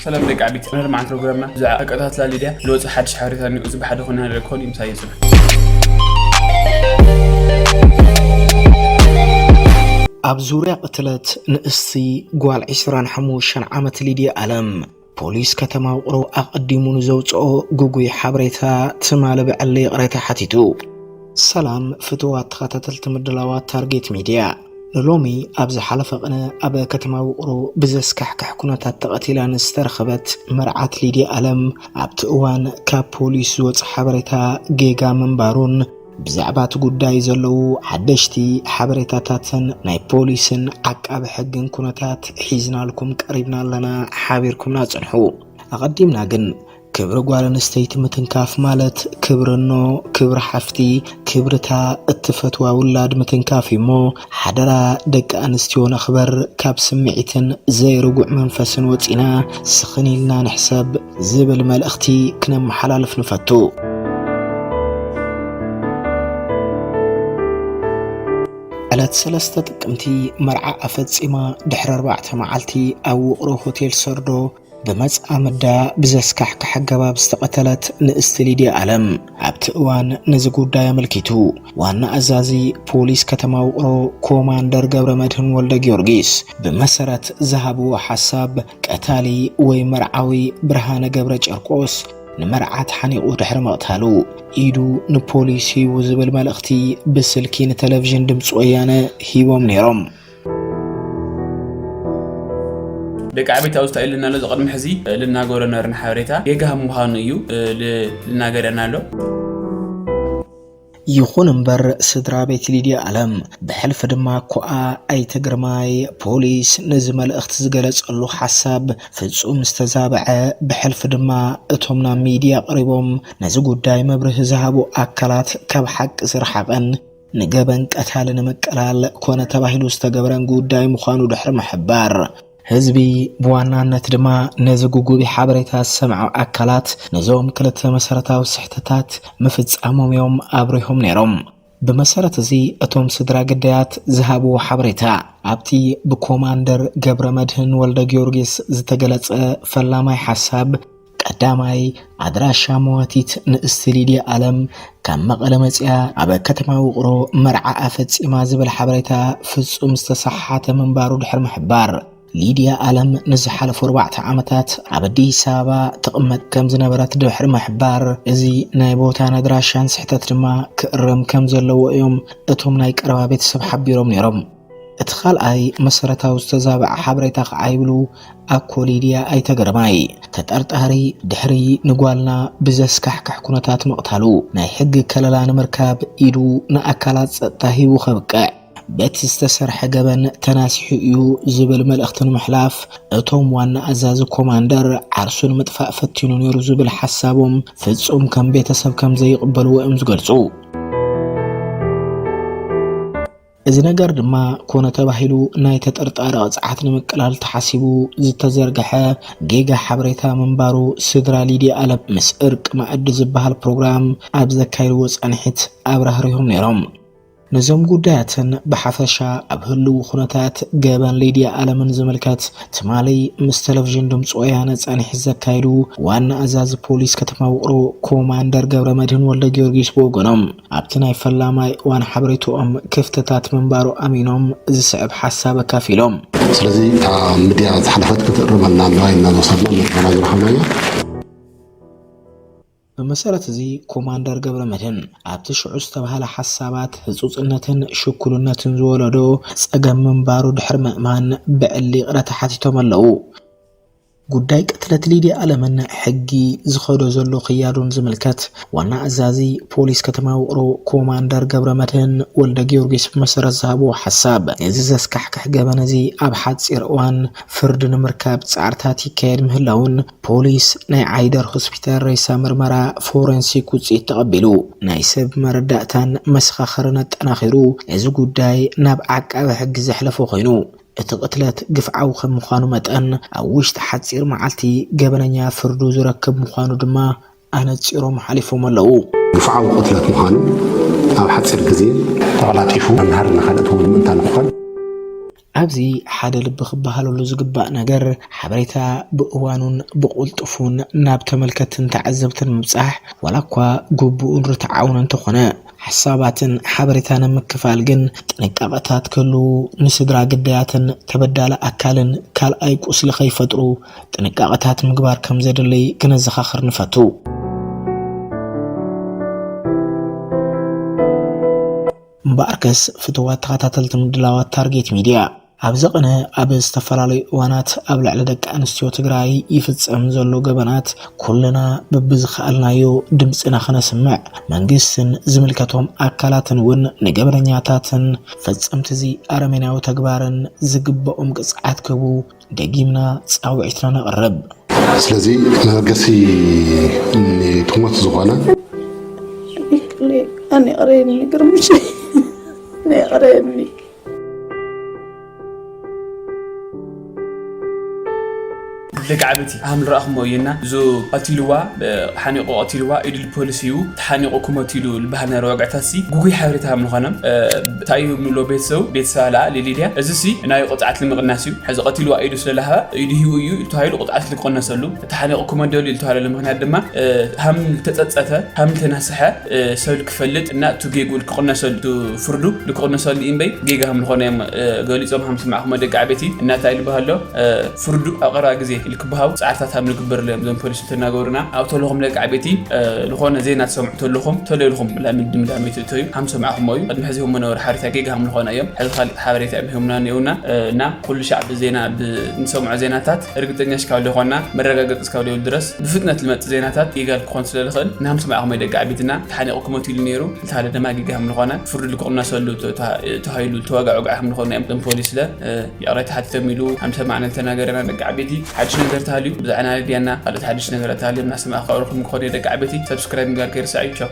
ሰላም ደቂ ዓቢት፣ መርማዕን ፕሮግራምና ብዛዕባ ኣቀታትላ ሊድያ ልወጽእ ሓድሽ ሓበሬታ እኒኡ። እዚ ብሓደ ኮነ ሃደ ክኾን እዩ፣ ምሳይ ይጽናሕ። ኣብ ዙርያ ቅትለት ንእስቲ ጓል ዕስራን ሓሙሽተን ዓመት ሊድያ ኣለም፣ ፖሊስ ከተማ ውቕሮ ኣቐዲሙ ንዘውጽኦ ግጉይ ሓበሬታ ትማሊ ብዕሊ ይቕሬታ ሓቲቱ። ሰላም ፍትዋት ተኸታተልቲ ምድላዋት ታርጌት ሚድያ። ንሎሚ ኣብ ዝሓለፈ ቅነ ኣብ ከተማ ውቕሮ ብዘስካሕክሕ ኩነታት ተቐቲላ ንዝተረኸበት መርዓት ሊድያ ኣለም ኣብቲ እዋን ካብ ፖሊስ ዝወጸ ሓበሬታ ጌጋ ምንባሩን ብዛዕባ እቲ ጉዳይ ዘለዉ ሓደሽቲ ሓበሬታታትን ናይ ፖሊስን ዓቃቢ ሕግን ኩነታት ሒዝናልኩም ቀሪብና ኣለና። ሓቢርኩምና ጽንሑ። ኣቐዲምና ግን ክብሪ ጓል ኣንስተይቲ ምትንካፍ ማለት ክብሪ እኖ፣ ክብሪ ሓፍቲ፣ ክብርታ እትፈትዋ ውላድ ምትንካፍ እዩ እሞ፣ ሓደራ ደቂ ኣንስትዮ ነኽበር፣ ካብ ስምዒትን ዘይርጉዕ መንፈስን ወጺና ስኽን ኢልና ንሕሰብ ዝብል መልእኽቲ ክነመሓላልፍ ንፈቱ። ዕለት ሰለስተ ጥቅምቲ መርዓ ኣፈጺማ ድሕሪ ኣርባዕተ መዓልቲ ኣብ ውቕሮ ሆቴል ሰርዶ ብመጽኣ ምዳ ብዘስካሕክሕ ኣገባብ ዝተቐተለት ንእስቲ ሊድያ ኣለም፣ ኣብቲ እዋን ነዚ ጉዳይ ኣመልኪቱ ዋና ኣዛዚ ፖሊስ ከተማ ውቕሮ ኮማንደር ገብረ መድህን ወልደ ጊዮርጊስ ብመሰረት ዝሃብዎ ሓሳብ፣ ቀታሊ ወይ መርዓዊ ብርሃነ ገብረ ጨርቆስ ንመርዓት ሓኒቑ ድሕሪ ምቕታሉ ኢዱ ንፖሊስ ሂቡ ዝብል መልእኽቲ ብስልኪ ንቴሌቪዥን ድምፂ ወያነ ሂቦም ነይሮም። ደቂ ዓበይቲ ኣብዚ እንታይ ኢልና ኣሎ? እዚ ቅድሚ ሕዚ ልናገሮ ነበርና ሓበሬታ ጌጋ ምዃኑ እዩ ል-፣ ልናገረና ኣሎ። ይኹን እምበር ስድራ ቤት ሊድያ ኣለም ብሕልፊ ድማ ኮኣ ኣይተ ግርማይ ፖሊስ ነዚ መልእኽቲ ዝገለጸሉ ሓሳብ ፍጹም ዝተዛብዐ፣ ብሕልፊ ድማ እቶም ናብ ሚድያ ቀሪቦም ነዚ ጉዳይ መብርሂ ዝሃቡ ኣካላት ካብ ሓቂ ዝረሓቐን ንገበን ቀታሊ ንምቅላል ኮነ ተባሂሉ ዝተገብረን ጉዳይ ምዃኑ ድሕሪ ምሕባር፣ ህዝቢ ብዋናነት ድማ ነዚ ግጉይ ሓበሬታ ዝሰምዐ ኣካላት ነዞም ክልተ መሰረታዊ ስሕተታት ምፍጻሞም እዮም ኣብሪሆም ነይሮም። ብመሰረት እዚ እቶም ስድራ ግዳያት ዝሃብዎ ሓበሬታ ኣብቲ ብኮማንደር ገብረ መድህን ወልደ ጊዮርጊስ ዝተገለጸ ፈላማይ ሓሳብ ቀዳማይ ኣድራሻ መዋቲት ንእስቲ ሊድያ ኣለም ካብ መቐለ መጽያ ኣብ ከተማ ውቕሮ መርዓ ኣፈጺማ ዝብል ሓበሬታ ፍጹም ዝተሰሓሓተ ምንባሩ ድሕሪ ምሕባር፣ ሊድያ ኣለም ንዝሓለፉ ኣርባዕተ ዓመታት ኣብ ኣዲስ ኣበባ ትቕመጥ ከም ዝነበረት ድሕሪ ምሕባር፣ እዚ ናይ ቦታን ኣድራሻን ስሕተት ድማ ክእረም ከም ዘለዎ እዮም እቶም ናይ ቀረባ ቤተሰብ ሓቢሮም ነይሮም። እቲ ካልኣይ መሰረታዊ ዝተዛብዐ ሓበሬታ ከዓ ይብሉ ኣኮ ሊድያ ኣይተ ግርማይ፣ ተጠርጣሪ ድሕሪ ንጓልና ብዘስካሕክሕ ኩነታት ምቕታሉ ናይ ሕጊ ከለላ ንምርካብ ኢዱ ንኣካላት ጸጥታ ሂቡ ከብቅዕ በቲ ዝተሰርሐ ገበን ተናሲሑ እዩ ዝብል መልእኽቲ ንምሕላፍ፣ እቶም ዋና ኣዛዚ ኮማንደር ዓርሱ ንምጥፋእ ፈቲኑ ነይሩ ዝብል ሓሳቦም ፍጹም ከም ቤተሰብ ከም ዘይቕበልዎ እዮም ዝገልጹ። እዚ ነገር ድማ ኮነ ተባሂሉ ናይ ተጠርጣሪ ቅጽዓት ንምቅላል ተሓሲቡ ዝተዘርግሐ ጌጋ ሓበሬታ ምንባሩ ስድራ ሊድያ ኣለም ምስ እርቂ መኣዲ ዝበሃል ፕሮግራም ኣብ ዘካየድዎ ጻንሒት ኣብራህሪሆም ነይሮም። ነዞም ጉዳያትን ብሓፈሻ ኣብ ህልው ኩነታት ገበን ሊድያ ኣለምን ዝምልከት ትማሊ ምስ ቴሌቪዥን ድምፂ ወያነ ጻንሒት ዘካየዱ ዋና ኣዛዚ ፖሊስ ከተማ ውቕሮ ኮማንደር ገብረ መድህን ወልደ ጊዮርጊስ ብወገኖም ኣብቲ ናይ ፈላማይ እዋን ሓበሬትኦም ክፍተታት ምንባሩ ኣሚኖም ዝስዕብ ሓሳብ ኣካፊሎም። ስለዚ እታ ሚድያ ዝሓለፈት ክትእርመልና ኣለዋ ኢልና ዝወሰድና መርመራ ዝረኸብናዮ። ብመሰረት እዚ ኮማንደር ገብረ መድህን ኣብቲ ሽዑ ዝተባህለ ሓሳባት ህጹጽነትን ሽኩልነትን ዝወለዶ ጸገም ምንባሩ ድሕሪ ምእማን ብዕሊ ይቕረ ተሓቲቶም ኣለዉ። ጉዳይ ቅትለት ሊድያ ኣለምን ሕጊ ዝኸዶ ዘሎ ክያዶን ዝምልከት ዋና ኣዛዚ ፖሊስ ከተማ ውቕሮ ኮማንደር ገብረ መድህን ወልደ ጊዮርጊስ ብመሰረት ዝሃብዎ ሓሳብ፣ እዚ ዘስካሕክሕ ገበን እዚ ኣብ ሓጺር እዋን ፍርዲ ንምርካብ ጻዕርታት ይካየድ ምህላውን ፖሊስ ናይ ዓይደር ሆስፒታል ሬሳ ምርመራ ፎረንሲክ ውጽኢት ተቐቢሉ ናይ ሰብ መረዳእታን መሰኻኽርን ኣጠናኺሩ እዚ ጉዳይ ናብ ዓቃቢ ሕጊ ዘሕለፎ ኮይኑ፣ እቲ ቅትለት ግፍዓዊ ከም ምዃኑ መጠን፣ ኣብ ውሽጢ ሓጺር መዓልቲ ገበነኛ ፍርዱ ዝረክብ ምዃኑ ድማ ኣነጺሮም ሓሊፎም ኣለዉ። ግፍዓዊ ቅትለት ምዃኑ፣ ኣብ ሓጺር ግዜ ተቐላጢፉ መምሃሪ ንኻልኦት እውን ምእንታን ክኾን። ኣብዚ ሓደ ልቢ ክበሃለሉ ዝግባእ ነገር፣ ሓበሬታ ብእዋኑን ብቕልጡፉን ናብ ተመልከትን ተዓዘብትን ምብጻሕ፣ ዋላ እኳ ግቡእን ርትዓውን እንተኾነ፣ ሓሳባትን ሓበሬታን ንምክፋል ግን ጥንቃቐታት ክህልዉ፣ ንስድራ ግዳያትን ተበዳሊ ኣካልን ካልኣይ ቁስሊ ከይፈጥሩ ጥንቃቐታት ምግባር ከም ዘድልይ ክነዘኻኽር ንፈቱ። እምበኣርከስ ፍትዋት ተኸታተልቲ ምድላዋት ታርጌት ሚድያ፣ ኣብዚ ቅነ ኣብ ዝተፈላለዩ እዋናት ኣብ ልዕሊ ደቂ ኣንስትዮ ትግራይ ይፍጸም ዘሎ ገበናት ኩልና በብዝኸኣልናዮ ድምፅና ክነስምዕ፣ መንግስትን ዝምልከቶም ኣካላትን እውን ንገበነኛታትን ፈጸምቲ እዚ ኣረሜናዊ ተግባርን ዝግበኦም ቅፅዓት ክህቡ ደጊምና ፃውዒትና ነቕርብ። ስለዚ መበገሲ ትሞት ዝኾነ ኣነ ይቕረየኒ ግርምሽ፣ ኣነ ይቕረየኒ። ደቂ ዓበይቲ ኣህም ዝረኣኹሞ እየና። እዙ ቀቲልዋ፣ ሓኒቑ ቀቲልዋ፣ ኢዱ ፖሊስ እዩ፣ ተሓኒቑ ክሞት ኢሉ ዝበሃል ነረ ወግዕታት ሲ ጉጉይ ሓበሬታ ከም ዝኾነ እንታይ እዩ ንብሎ ቤተሰቡ፣ ቤተሰብ ለኣ ሊሊድያ። እዚ ሲ ናይ ቁፅዓት ንምቕናስ እዩ። ሕዚ ቀቲልዋ ኢዱ ስለለሃባ ኢዱ ሂቡ እዩ ተባሂሉ ቁፅዓት ልክቕነሰሉ፣ ተሓኒቑ ክሞት ደልዩ ዝተባሃለሉ ምኽንያት ድማ ሃም ልተፀፀተ፣ ሃም ልተናስሐ ሰብ ክፈልጥ እና እቲ ጌግኡ ልክቕነሰሉ፣ እቲ ፍርዱ ልክቕነሰሉ እምበይ ጌጋ ከም ዝኾነ እዮም ገሊፆም። ሃም ዝሰማዕኹሞ ደቂ ዓበይቲ እና እንታይ ልበሃሎ ፍርዱ ኣብ ቀረባ ግዜ ኢሉ ክበሃው ፃዕርታት ሃም ንግበረሉ እዮም እዞም ፖሊስ ተናገሩና። ኣብ ተለኹም ደቂ ዓበይቲ ዝኾነ ዜና ትሰምዑ ተለኹም ተለልኹም ላ ምድምዳም ይትእተዩ። ሃም ሰማዕኹሞ እዩ ቅድሚ ሕዚ ህሞ ነበሩ ሓሪታ ጌጋ ሃም ዝኾነ እዮም። ሕዚ ካልእ ሓበሬታ እዮም ሂሙና ነውና እና ኩሉ ሻዕ ብዜና ንሰምዖ ዜናታት ርግጠኛ ሽካብ ለኾና መረጋገፂ እስካብ ለይብል ድረስ ብፍጥነት ልመፅእ ዜናታት ጌጋ ክኾን ስለልኽእል ንሃም ሰማዕኹሞ ደቂ ዓበይትና ተሓኒቑ ክሞት ኢሉ ነይሩ። ልተሃለ ደማ ጌጋ ሃም ዝኾነ ፍርዱ ልክቕነሰሉ ተሃይሉ ተዋጋዕ ወግዓ ሃም ዝኾነ እዮም እዞም ፖሊስ ለ ይቕሬታ ሓቲቶም ኢሉ ሃም ሰማዕና ልተናገረና ደቂ ዓበይቲ። ሓድሽ ነገር ተሃልዩ ብዛዕና ልድያና ካልኦት ሓድሽ ነገራት ተሃልዮም እናሰማዕ ክቐርኹም ክኾኑ ደቂ ዓበይቲ። ሰብስክራይብ ምግባር ከይርሳዕ እዩ። ቻው።